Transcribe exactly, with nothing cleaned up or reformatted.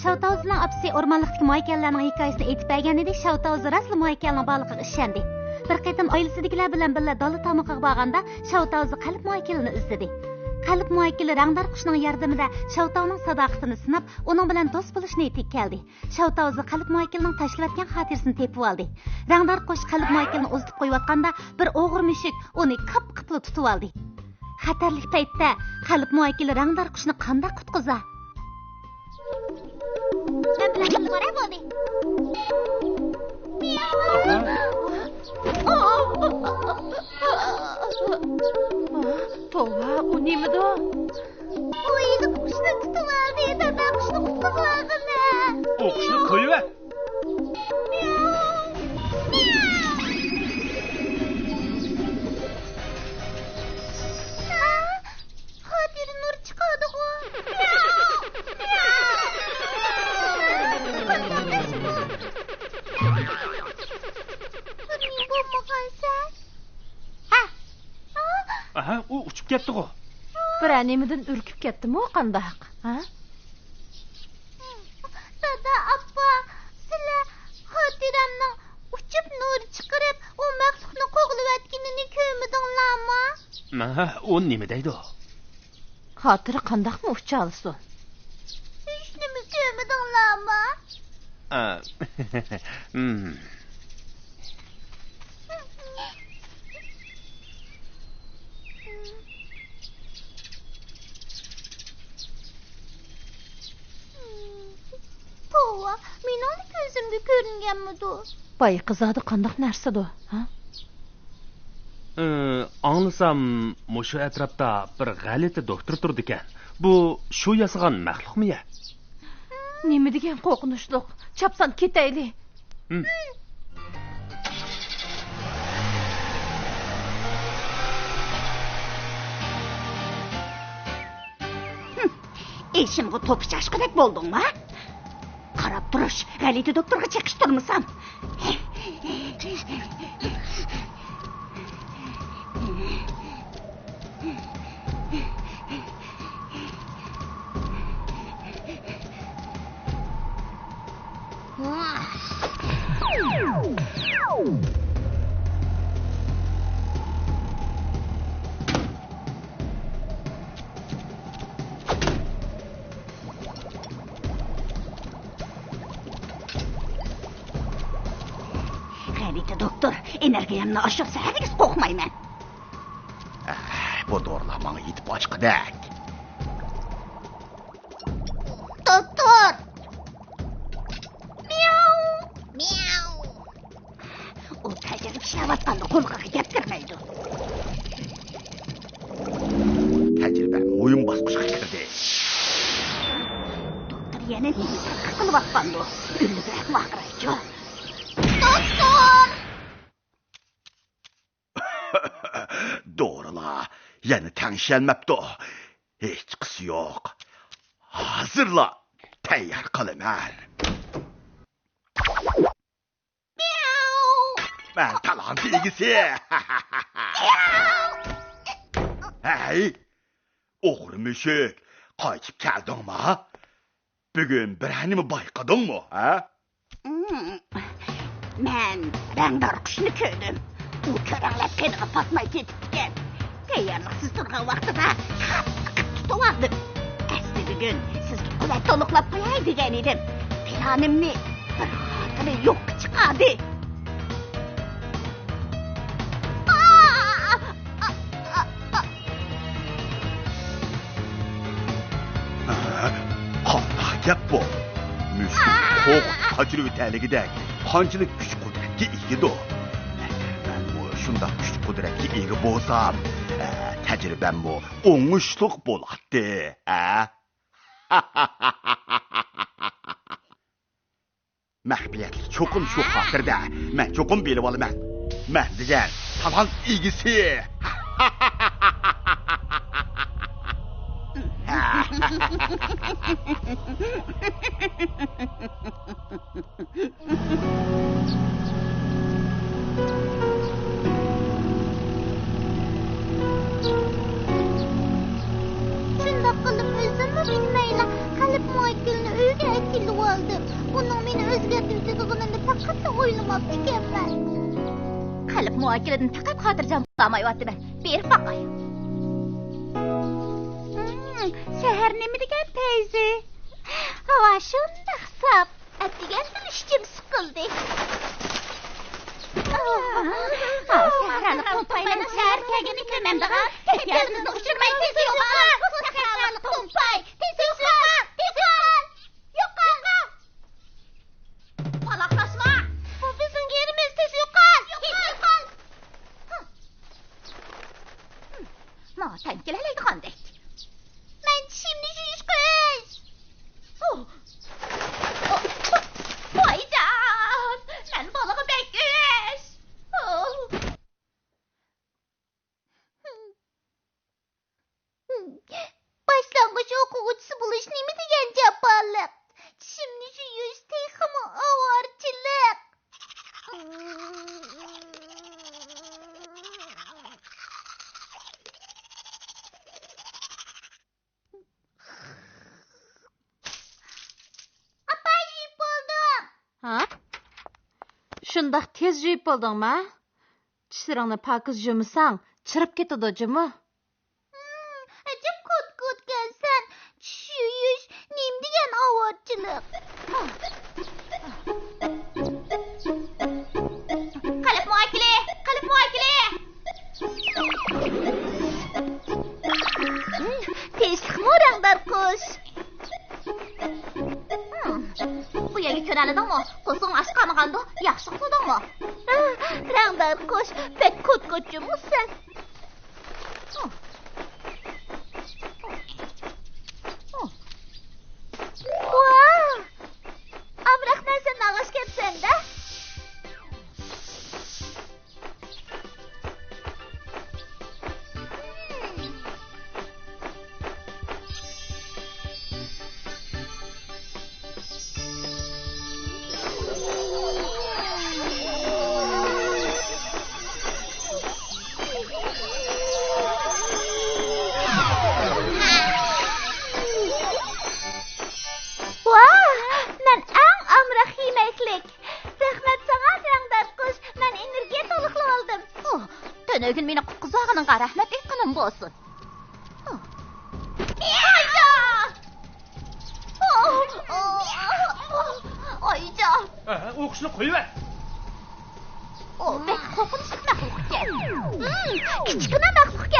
شاۋتاۋزىنىڭ ئاپىسى ئورمانلىقتىكى مايكەنلەرنىڭ ھېكايىسىنى ئېيتىپ بەرگەن ئىدى، شاۋتاۋزى راستلا مايكەننىڭ بارلىقىغا ئىشەندى. بىر قېتىم ئائىلىسىدىكىلەر بىلەن بىللە دالا تامىقىغا بارغاندا، شاۋتاۋزى قەلب مايكىلىنى ئىزدىدى. قەلب مايكىلى رەڭدار قۇشنىڭ ياردىمىدە شاۋتاۋنىڭ ساداقىتىنى سىناپ، ئۇنىڭ بىلەن دوست بولۇش نىيىتىگە كەلدى. شاۋتاۋزى قەلب مايكىلنىڭ تاشلىۋەتكەن خاتىرىسىنى تېپىۋالدى. رەڭدار قۇش قەلب مايكىلنى ئۇزىتىپ قويۇۋاتقاندا، بىر ئوغرى مۈشۈك ئۇنى كاپ-كاپلا تۇتۇۋالدى. خەتەرلىك پەيتتە قەلب مايكىلى رەڭدار قۇشنى قانداق قۇتقۇزا؟ مەن بىلەن بىللە بارە بولدى. توۋا، ئۇ نېمىدۇ؟ ئۇ يىلقى قۇشنى تۇتۇۋالدى، دادا قۇشنى قۇتقۇزۇۋالغىنە. ئۇ قۇشنى قويۇۋەر. خاتىرە نۇر چىقاردىغۇ. بولمىغانسەن. ھە؟ ئاھا، ئۇ ئۇچۇپ كەتتىغۇ. بىرەر نېمىدىن ئۈركۈپ كەتتىمۇ قانداق؟ ھە؟ دادا، ئاپا، سىلەر خاتىرەمنىڭ ئۇچۇپ نۇر چىقىرىپ، ئۇ مەخلۇقنى قوغلىۋەتكىنىنى كۆرمىدىڭلارمۇ؟ ھە، ئۇ نېمە دەيدۇ؟ خاتىرە قانداقمۇ ئۇچالىسۇن؟ ھېچنېمە كۆرمىدىڭلارمۇ؟ ئا، ھىم. توۋا، مېنىڭلا كۆزۈمگە كۆرۈنگەنمىدۇ؟ بايىقى زادى قانداق نەرسىدۇ، ھە؟ ئى، ئاڭلىسام، مۇشۇ ئەتراپتا بىر غەلىتە دوكتور تۇرىدىكەن. بۇ شۇ ياسىغان مەخلۇقمۇ يە؟ نېمە دېگەن قورقۇنچلۇق. چاپسان كېتەيلى. ھىم. ھىم. ئېشىمغا توپا چاچقۇدەك بولدۇڭما؟ قاراپ تۇرۇش، غەلىتە دوكتورغا چېقىشتۇرمىسام. غەلىتە دوكتور، ئېنېرگىيەمنى ئاشۇرسا ھەرگىز قورقمايمەن. ئەھ، بۇ دورىلار ماڭا يېتىپ ئاشقۇدەك. دوكتور! مياۋ! مياۋ! ئۇ تەجرىبە ئىشلەۋاتقاندا قۇلىقىغا گەپ كىرمەيدۇ. تەجرىبە مۇھىم باسقۇچقا كىردى. دوكتور يەنە نېمە تەتقىق قىلىۋاتقاندۇ؟ ئۈنلۈكرەك ۋارقىرايچۇ. دوكتور! دورىلار يەنە تەڭشەلمەپتۇ. ھېچقىسى يوق. ھازىرلا تەييار قىلىمەن. مەن تالانت ئىگىسى. ھەي، ئوغرى مۈشۈك، قايتىپ كەلدىڭما؟ بۈگۈن بىرەر نېمە بايقىدىڭمۇ، ھە؟ مەن رەڭدار قۇشنى كۆردۈم. ئۇ كۆرەڭلەپ قېنىغا پاتماي كېتىپتىكەن. تەييارلىقسىز تۇرغان ۋاقتىدا قاتتىق تۇتۇۋالدىم. ئەسلى بۈگۈن سىزگە قۇۋۋەت تولۇقلاپ قوياي دېگەن ئىدىم. پىلانىمنى بىر خاتىرە يوققا چىقاردى. ھە؟ قانداق گەپ بۇ؟ مۈشۈك قورقۇپ قاچۇرۇۋېتەلىگۈدەك قانچىلىك كۈچ-قۇدرەتكە ئىگىدۇ؟ ئەگەر مەنمۇ شۇنداق كۈچ-قۇدرەتكە ئىگە بولسام، ئە، تەجرىبەممۇ ئوڭۇشلۇق بولاتتى، ھە؟ مەخپىيەتلىك چوقۇم شۇ خاتىرىدە. مەن چوقۇم بىلىۋالىمەن. مەن دېگەن تالانت ئىگىسى. شۇنداق قىلىپ، ئۆزۈممۇ بىلمەيلا قەلب مايكىلنى ئۆيگە ئەكېلىپ بوپتىكەنمەن. قەلب مۇئاكىلىدىن پەقەت خاتىرجەم بولالمايۋاتىمەن. بېرىپ باقاي. ھىم، شەھەر نېمە دېگەن پەيزى؟ ھاۋا شۇنداق ساپ. ئەتىگەندىن ئىچىم سىقىلدى. ھا، سەھرانى تومپايلىنىپ شەھەر كەلگىنى كۆرمەمدىغان. ئېھتىياجىمىزنى ئۇچۇرماي تېز يوقال. سەھرانى تومپاي، تېز يوقال، تېز يوقال. يوقال. پالاقلاشما! بۇ بىزنىڭ يېرىمىز، تېز يوقال! يوقال! يوقال! ماڭا تەڭ كېلەلەيدىغاندەك. مەن چىشىمنى يۇيۇش قىش! ۋايجان! مەن بالىغا بەك ئۆچ! باشلانغۇچ ئوقۇغۇچىسى بولۇش نېمە دېگەن جاپالىق! چىشىمنى يۇيۇش تېخىمۇ ئاۋارىچىلىق! ئاپا، يۇيۇپ بولدۇم. ھا؟ شۇنداق تېز يۇيۇپ بولدۇڭما؟ چىشلىرىڭنى پاكىز يۇمىساڭ، چىرىپ كېتىدۇ جۇمۇ. ھىم، ئەجەب كوت-كوتكەنسەن. چىش يۇيۇش نېمە دېگەن ئاۋارىچىلىق. قەلب مۇئاكىلى! قەلب مۇئاكىلى! تىنچلىقمۇ، رەڭدار قۇش؟ ھىم، بۇ يەرگە كۆنەلىدىڭمۇ؟ قورسىقىڭ ئاچ قالمىغاندۇ؟ ياخشى ئۇخلىدىڭمۇ؟ رەڭدار قۇش، بەك كوت-كوت جۇمۇ سەن. ۋاھ! ئامراق نەرسە ناغاش كەپسەندە. ۋاھ، مەن ئەڭ ئامراق يېمەكلىك. رەھمەت ساڭا، رەڭدار قۇش، مەن ئېنېرگىيە تولۇقلىۋالدىم. ئۇھ، تۈنۈگۈن مېنى قۇتقۇزغىنىڭغا رەھمەت ئېيتقىنىم بولسۇن. ئۇھ. ئايجان! ئۇھ، ئۇھ، ئۇھ، ئايجان! ھە، ئوقۇشنى قويۇۋەت. ئۇ بەك قورقۇنچلۇق مەخلۇق ئىكەن. ھىم، كىچىككىنە مەخلۇق ئىكەن.